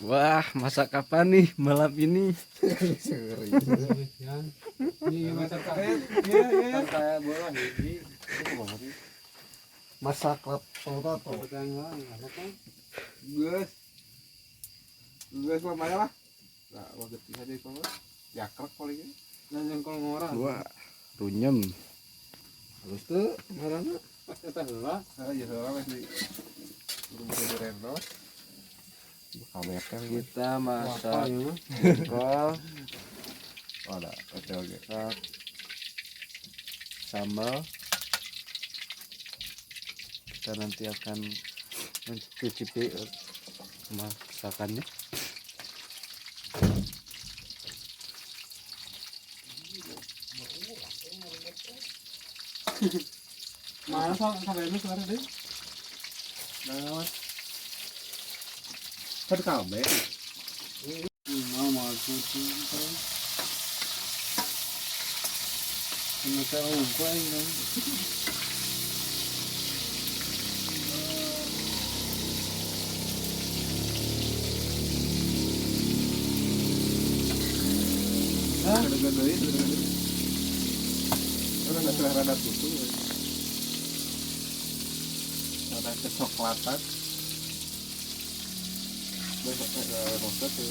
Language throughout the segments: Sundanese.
Wah, masak apa nih malam ini? Masak potato. Geus. Geus mah lah. Nah, waktu saja itu mah. Yakrek paling. Wah, runyem. Terus tuh marana. Nah, ya heula weh di rumah di rendos. Kita masak jengkol, Oh, ada. Oke, oke. masak sambal. Kita nanti akan mencicipi masakannya. Mana sampai ini sekarang deh? Nah, kan kabeh. Mau mau cuci. Ini teh unggul ini. Hah? Ada deui, ada deui. Ada rada rada tutu. Rada kecoklatan. Besok roasted tuh.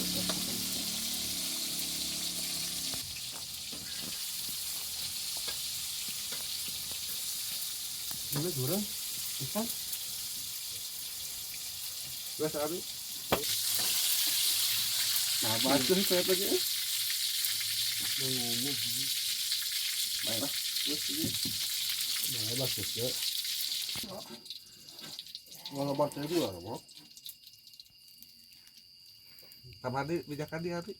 Ini durang. Ikan. Wes abi. Nah, basuh saya lagi. Ngomong. Baik. Wes ini. Nah, bagus ya. Kalau baca juga, apa? Kamari bijakan di hari.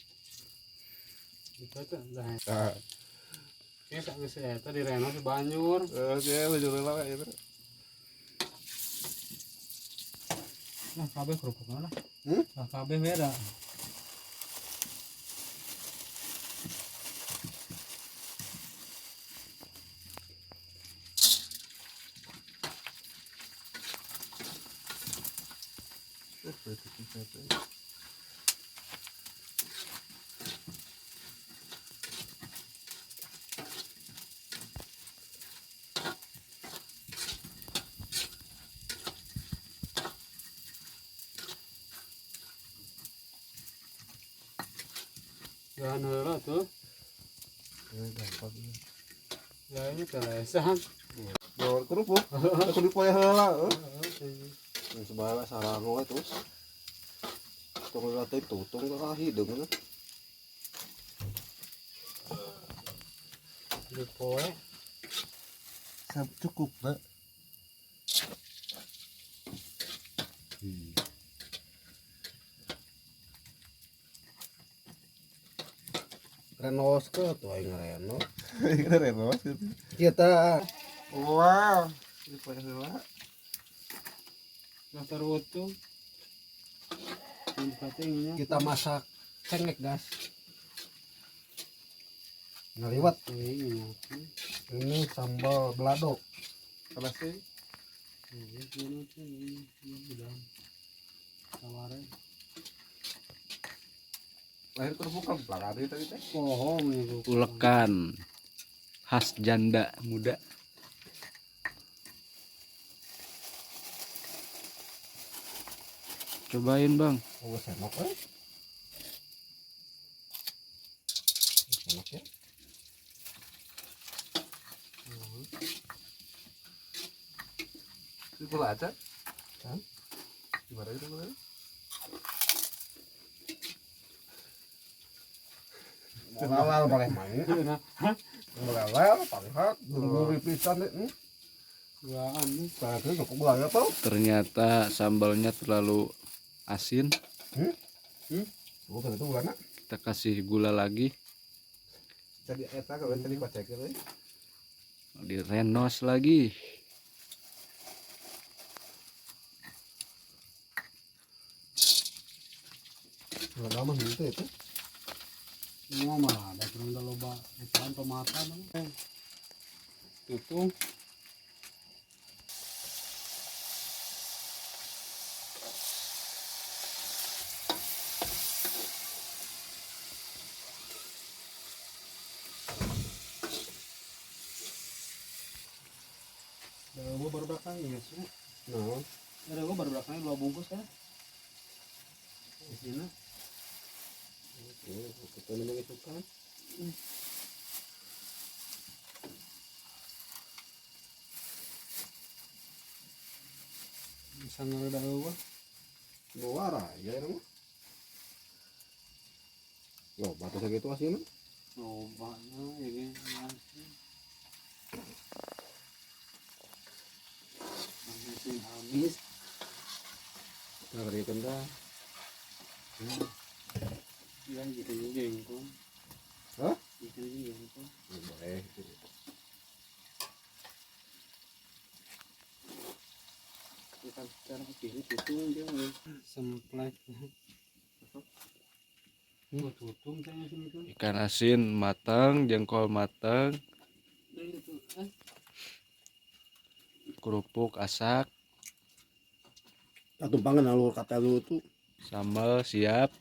Itu tuh. Nah, Nah, kita geus eta di Reno di Banjur. oke, baju lah itu. Nah, kabeh kerupuk mana? Hmm? Nah, kabeh beda. Jangan heula tuh. Gampang. Ya ini telesan. Bawa kerupuk. Aku dipoe heula. Yang sebagai sarang we terus. Tong rata itu, tong ka hideung. Di poe. Cukup, Pak. Renos ke tuh aing reno. Ini renos gitu. Kita Wow, dipoe heula. Daftar utuh. kita masak cengek, guys. Ngaliwat. Ini sambal belado. Apa sih? Lahir kerupuk kan belakang tadi teh. Ulekan khas janda muda. Cobain, Bang. Oh, sendok eh. Sendok ya. Itu gula aja. Hah? Gimana itu gula? Melewel paling main. Melewel paling hak. Gurih pisan deh. Saya cukup gula ya tuh. Ternyata sambalnya terlalu asin. Bukan itu gula nak. Kita kasih gula lagi. Jadi eta kalau jadi kocek euy. Direnos lagi. Gula mah gitu itu. Semua mah ada kurang da loba ikan tomatan tutung. Biasanya. Nah, Ada gua baru belakangnya 2 bungkus ya. Di sini. oke, kita minum itu kan. Bisa ngeredah gua. Bawa ya ini mah. Loh, batas segitu asin. Lobanya ya gini. Asin habis. Nah, kali dah. Ya gitu juga jengkol. Hah? Gitu juga jengkol. Ya, boleh. Kita cara begini tutung dia mau semplek. Oh, tutung kayaknya sini tuh. Ikan asin matang, jengkol matang, kerupuk asak, Tumpangan alur kata lu tuh. sambal siap.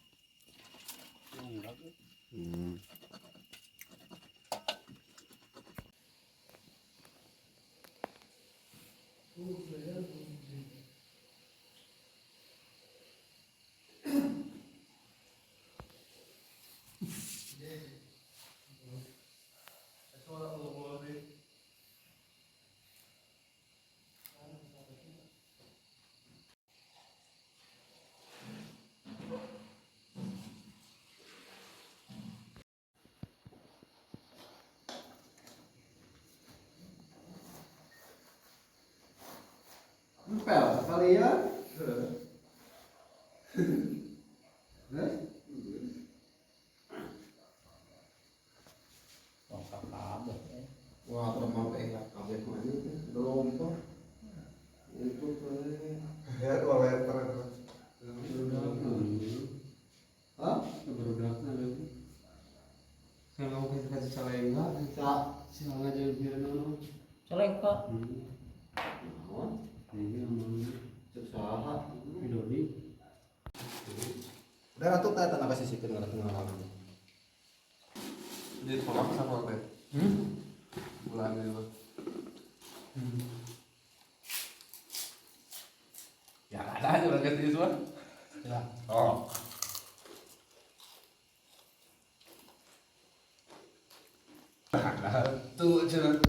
Empel sekalian. Wah, teman kabeh mah ini lompat. Itu teh. Ya 2 liter. Hah? Berudaknya lagi. Saya mau kasih celengga, si Angga jangan biar nono. Celengka. Naon? Ini namanya Cek saha? Doni. Udah ratu teh tanah kasih sikeun ngarah pengalaman. Jadi tolak sama teh. Bulan itu. Ya ada aja orang kasih semua. Ya. Oh. Nah, tuh cina.